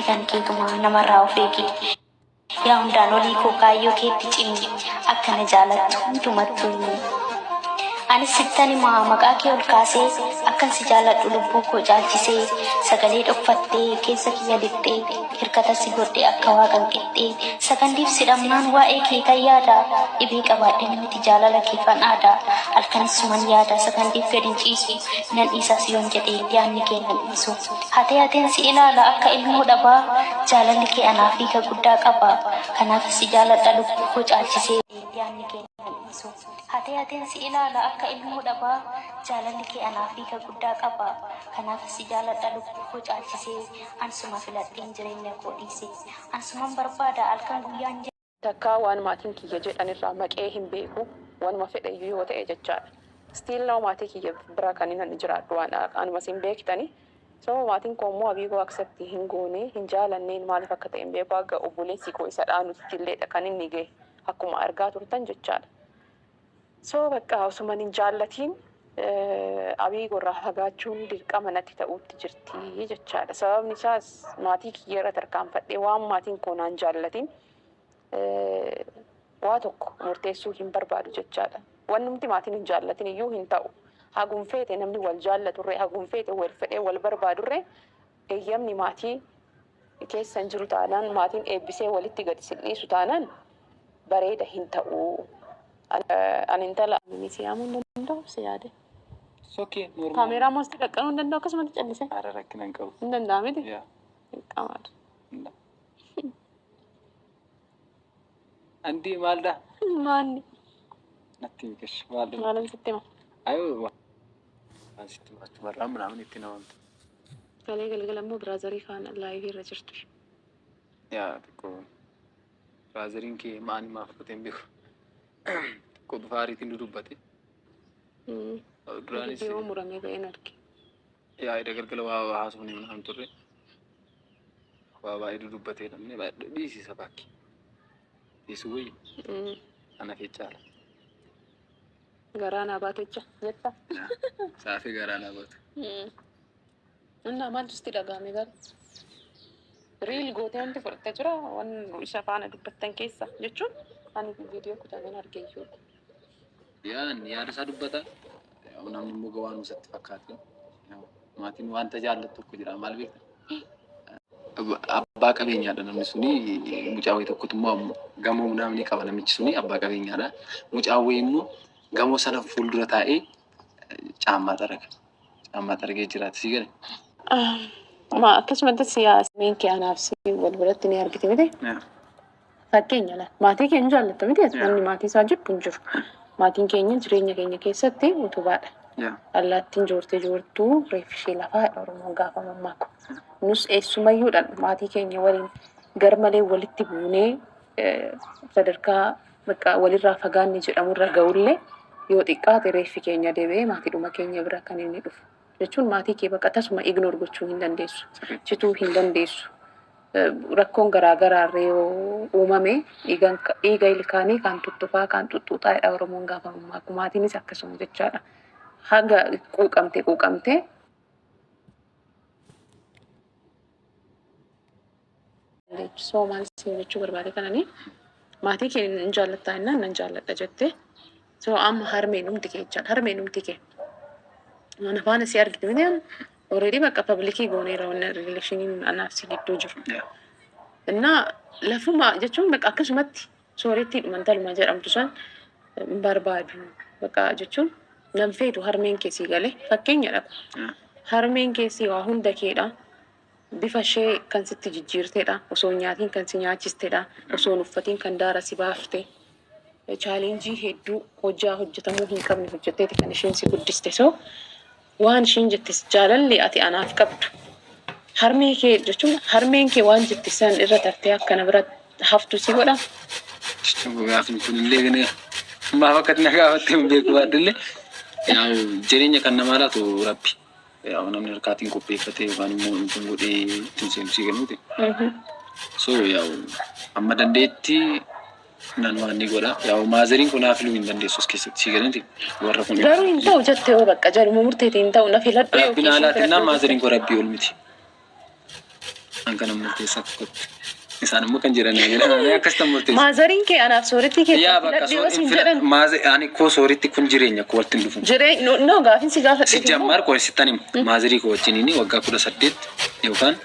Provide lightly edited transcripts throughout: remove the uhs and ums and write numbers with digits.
Ani kan keetuma namarraa of eegi. Yaa hundaan olii koo kaayyoo keetti cimi akka na jaalattu hundumattuu himi. Anis sittan hima maqaa kee ol kaasee akkan si jaaladhu lubbuu koo caalchisee sagalee dhokfattee keessa kiyya lixxee hirkata si godhe akka waaqan qixxee sakandiif si dhabnaan waa'ee keetan yaada dhibee qabaadhen miti jaalala keefan aada halkanis suman yaada sakandiif gad hin ciisu nan dhiisas yoon jedhe yaadni kee nan dhiisu. Hatee hateen si ilaala akka ilmoo dhabaa Jaalalli kee anaaf hiika guddaa qaba Kanaaf si jaaladha lubbuu koo caalchisee Yaadni kee nan dhiisu. Hatee hateen si ilaala akka ilmoo dhabaa Jaalalli kee anaaf hiika guddaa qaba Kanaaf si jaaladha lubbuu koo caalchisee An suma filadheen jireenya koo dhiise An suman barbaada halkan guyyaan Takkaa waan maatiin kiyya jedhan irraa maqee hin beeku, wanuma fedhe iyyuu yoo ta'e jechaadha. Still now maatii kiyya bira kanin ani jiraadhu waan anuma isin beektani. So maatiin koo immoo abii koo accept hin goone, hin jaalanneen maaliif akka ta'e hin beeku haga obboleessi koo isa dhaanutti illeedha kan inni gahe akkuma argaa turtan jechaadha. So bakka osuman hin jaallatiin abii koorraa fagaachuun dirqama natti ta'uutti jirti jechaadha. Sababni isaas maatii kiyya irra tarkaanfadhee waan maatiin koo naan jaallatiin waa tokko murteessuu hin barbaadu jechaadha. Wannumti maatiin hin jaallatin iyyuu hin ta'u. Hagum feete namni wal jaallaturree, hagum feete wal fedhee wal barbaadurree eeyyamni maatii keessa hin jiru taanaan, maatiin eebbisee walitti gadi sin dhiisu taanaan bareeda hin ta'u. Ani intala ani si yaamuu hin danda'u si yaade. It's okay, normal. Kaameeraa immoo sitti qaqqabuu hin danda'u akkasumatti callisee. Ara rakkina hin qabu. Hin danda'a miti? Yeah. Qaamaadha. Andii maaldha? Maanni? Natti himi kesh maaldha? Maalan sitti hima? Ayoo waan sitti hima achumarraa minaamin itti namamte. Kalee galgala immoo biraazarii faana laayivii irra jirtu. Yaa xiqqoo biraazariin kee maani maaf akka ta'e hin beeku. Xiqqoo bifa aariitiin dudubbate. Duraanis Viidiyoo muramee ba'een arge. Yaa eda galgala waa haasofne minaamin turre. Waa baay'ee dudubbatee namni baay'ee dhiisisa bakki. Dhiisu wayyu ana fee caala. Garaa naa baatecha jetta. Saafee garaa naa baatu. Innaa maaltu sitti dhaga'ame garuu? Riil gootee wanti fudhatte jira waan isa faana dubbattan keessa jechuun ani viidiyoo kutameen arge iyyuu. Yaa inni yaada isaa dubbata. Namni immoo waan isatti fakkaate. Maatiin wanta jaallatu tokko jira maal beekta? Abbaa qabeenyaadha namni suni mucaa wayii tokkotu immoo gamoo namni qaba namichi suni abbaa qabeenyaadha. Mucaan wayii immoo gamoo sana fuuldura taa'ee caammaa xaraga. Caammaa xaragee jiraata sii gale. Ma akkasumatti siyaasni kee anaaf si wal biratti ni argite miti. Fakkeenya la maatii keenya jaallatta miti as namni maatii isaa jibbu hin jiru. Maatiin keenya jireenya keenya keessatti utubaadha. Allaattiin joortee joortuu reeffi ishee lafaadha Oromoon gaafa mammaaku. Nus eessumayyuudhaan maatii keenya waliin garmalee walitti buunee sadarkaa bakka walirraa fagaanne jedhamurra ga'ullee yoo xiqqaate reeffi keenya deebi'ee maatiidhuma keenya bira kan inni dhufu. Jechuun maatii kee bakka tasuma ignore gochuu hin dandeessu. Cituu hin dandeessu. Rakkoon garaa garaa irra yoo uumame dhiiga ilkaanii kaan tuttufaa kaan xuxxuuxaa jedha Oromoon gaafa mammaaku. Maatiinis akkasuma jechaadha. Haga quuqamte quuqamte So maal siin jechuu barbaade kanani maatii kee hin jaallattaa jennaan nan jaalladha jette. So amma harmeen dhumti kee jechaadha. Harmeen dhumti kee. Mana faana si argite miti amma already bakka publikii gooneera wanna relationiin anaaf si gidduu jiru. Innaa lafuma jechuun bakka akkasumatti soorettii intaluma jedhamtu san hin barbaadu. Bakka jechuun nan feetu harmeen kee sii galee fakkeenya dha. Harmeen kee si waa hunda keedha. Bifa ishee kan sitti jijjiirtedha. Osoo hin nyaatiin kan si nyaachistedha. Osoo hin uffatiin kan daara si baafte. Challenge hedduu hojjaa hojjetamuu hin qabne hojjetteeti kan isheen si guddiste. So waan isheen jette jaalalli ati anaaf qabdu harmee kee jechuun harmeen kee waan jette san irra tartee akka na bira haftu si godha. Gaafni kun illee gane maaf akkatti na gaafatte hin beeku baadhillee yaa'u jireenya kan namaa laatu rabbi. Yaa'u namni harkaatiin qopheeffatee yookaan immoo ittiin godhee ittiin seenu sii kennuuti. So yaa'u amma dandeetti nan waan ni godha. Yaa'u maazariin kun naa filuu hin dandeessu as keessatti sii galanti. Warra kun Garuu hin ta'u jette yoo bakka jaluma murteetiin hin ta'u na filadhu Rabbi yookiin naa ishee laatinaan filadhu maazariin jette. koo rabbii ol miti. An kana murteessaa tokkotti. Isaan immoo kan jedhan akkas tan murteessa. Motheriin kee anaaf sooretti kee Yaa bakka filadhu yoo siin jedhan. Ani koo sooritti kun jireenya koo walitti hin dhufu. Jireenya no gaafin si gaafadhe. Sijjammaar koo sittan hima. Motherii koo wajjiniin waggaa 18 yookaan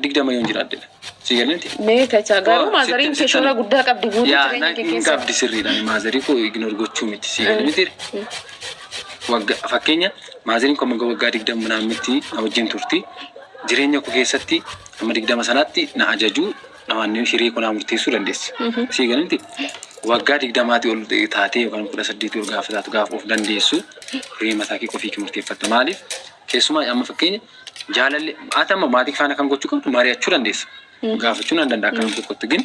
20 yoon jiraadhedha. Si galinti? Mee kachaa garuu motheriin kee shoora guddaa qabdi guutuu Yaa jireenya kee hin keessa. qabdi sirriidha. Motherii koo ignore gochuu miti. Si galinti? Waggaa fakkeenya motheriin koo waggaa 20 naammitti na wajjin turti. Jireenya koo keessatti amma 20 sanaatti na ajajuu namoonni hiree koo naa murteessuu dandeessi. Si galinti? Waggaa 20tii ol taatee yookaan 18ii ol gaafa taatu gaafa of dandeessu hiree mataa kee qofii kee murteeffatta. Maaliif? Keessumaa amma fakkeenya jaalalli ati amma maatii faana kan gochuu qabdu mari'achuu dandeessa. Gaafachuu nan danda'a akka nama tokkotti gin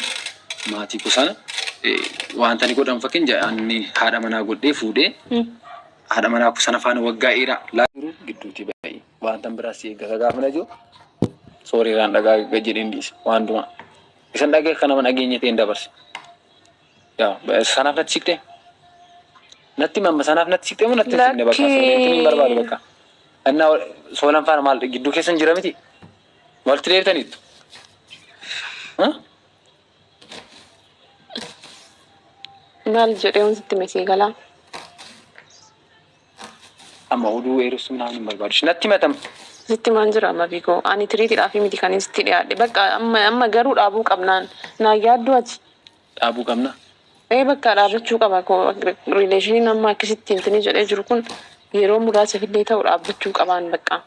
maatii koo sana wanta ani godhan fakkeenya ani haadha manaa godhee fuudhee haadha manaa koo sana faana waggaa dheeraa laajiru gidduutii baay'ee wanta biraas si eeggata gaafa na jiru sooriirraan dhagaa jedheen dhiise waan dumaa. Isan dhagee akka nama dhageenye ta'een dabarse. Yaa sanaaf natti siqtee? Natti mamma sanaaf natti siqtee moo natti hin siqne bakka sooriin hin barbaadu bakka. Innaa soolan faana maal gidduu keessan jira miti? Walitti deebitaniittu? Maal jedhee wanti sitti mesee galaa? Amma oduu eeressuu naan hin barbaadu. Natti himatam. Sitti maan jira amma biikoo ani tiriitiidhaaf miti kan sitti dhiyaadhe bakka amma amma garuu dhaabuu qabnaan naa yaaddu ati. Dhaabuu qabna. Ee bakka dhaabachuu qaba relationiin amma akkasitti intini jedhee jiru kun yeroo muraasaaf illee ta'u dhaabbachuu qabaan bakka.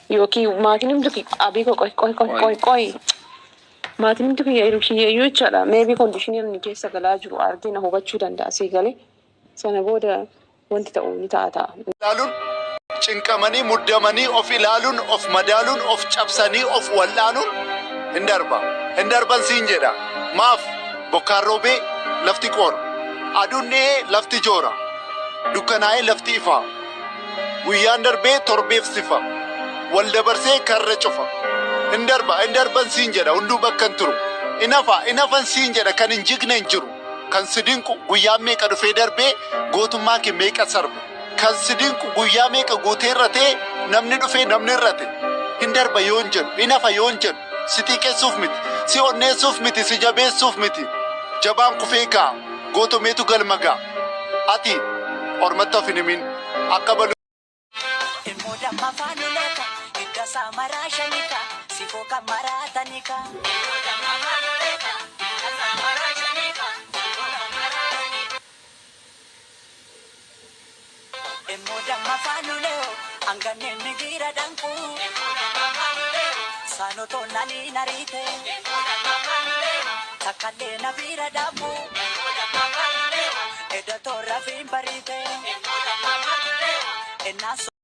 Yookiin maatiin hundi abii qoy qoy qoy qoy qoy maatiin hundi kiyya kiyyayyuu jechaadha. Maybe conditionii inni keessa galaa jiru argee na hubachuu danda'a sii galee sana booda wanti ta'u ni ta'a ta'a. Ilaaluun cinqamanii muddamanii of ilaaluun of madaaluun of cabsanii of wal'aanuun hin darba. Hin darban siin jedha. Maaf bokkaan roobee lafti qoora. Aduun dhi'ee lafti joora. Dukkanaa'ee lafti ifa. Guyyaan darbee torbeef sifa. Wal dabarsee karra cufa. Hin darba hin darban siin jedha hunduu bakka hin turu. Hin hafa hin hafan siin jedha kan hin jigne hin jiru. Kan si dinqu guyyaan meeqa dhufee darbee gootummaa kee meeqa sarbe. Kan si dinqu guyyaa meeqa guutee irratee namni dhufee namni irrate. Hin darba yoon jedhu hin hafa yoon jedhu si xiiqessuuf miti si onneessuuf miti si jabeessuuf miti. Jabaan kufee ka'a gootomeetu galma ga'a. Ati ormatti of hin himin akka balu. Ilmoo damma faanuleeka, hidda isaa maraa shanika, sifoo kan maraatanika. Ilmoo damma faanuleeka, hidda isaa maraa shanika, sifoo kan maraatanika. Ilmoo damma faanuleo, hanganneen migira danqu. Ilmoo damma faanuleo, saanotoo nanii nariite. Ilmoo damma faanuleo, takkallee na bira dhaabu. Ilmoo damma faanuleo, edda toorra fi bariite. Ilmoo damma faanuleo, ennaa.